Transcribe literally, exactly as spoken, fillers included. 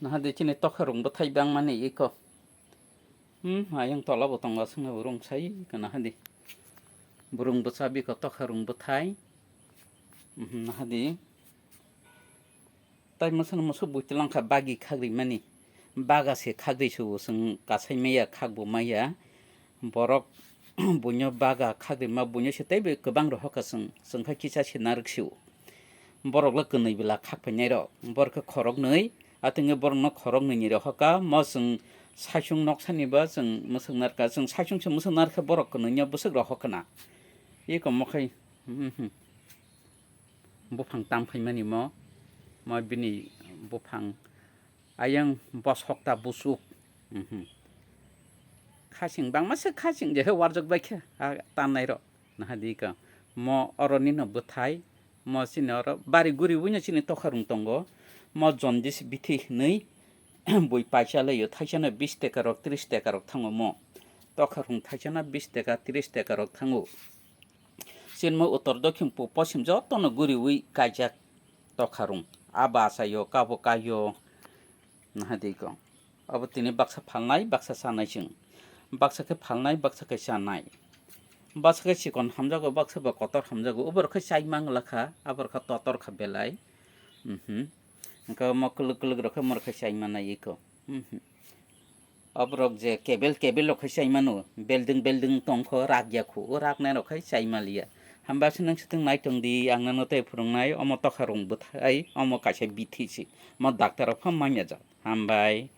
Naha di chini tokha rung bwthai bangmani iko. Hmm, ayang tola bo tongo aswkno bo rung sai ko naha di. Bo rung bwcha biko tokha rung bwthai. Mhm, naha di. Tai mwswk mwswk bui twlang kha bagi khagri mani. Baga se khagri su chwng kasai maya khagbo maya. Borok buino baga khagri ma buino se teibo kwbang rohor kha chwng, chwng kha kisa se narwk sio. Borok le kwnwi bela khak phainai rok. Borok khe khorok nwi, atwng khe borok no khorok nwi ni rohor kha. Mo chwng saichung nok sani ba chwng mwswk narwk kha. Chwng saichung se mwswk narwk khe borok kwnwi no bwswk rohor kha na. Eko mo khai, hmm, hmm. Buphang tam phaimani mo, mo bini buphang ayang bosok ta busuk. Mhm. Khasing bangma se khasing je warjak bai khe, a, tannai rok. Naha di ka. Mo oro nino bwthai, mo chini oro bari guri buino chini tokharung tongo. Mo jondis bithi hinwi bui paisa laio, thaisano bis teka rok, tris teka rok thango mo. Tokharung thaisano bis teka, tris teka rok thango. Chini mo uttor, dokhin, pub, poschim jotono guriwi kaijak tokharung. A basayo, kabo kayo, naha di ko. Abo tini baksa phalnai, baksa chanai chwng. Baksa khe phalnai, baksa khe chanai. Baksa khe chikon hamjago, baksa bo kotor hamjago. Obo rok khe chai mangla kha, abo rok khe totor kha belai. Mhm. Hwnkhe omo kwlwk kwlwk rok khe omo rok khe chai manai eko. Mhm. Oborok je kebel kebel rok khe chai mano, belding belding tong kho, rak ya kho, o raknai rok khe chai maliya. Hamba se nang swtwng nai tong di, ang nang no tei phwrwng nai, omo tokha rung bwthai, omo kaisa bithi se. Omo doctor rok pha manya jak. Hambai.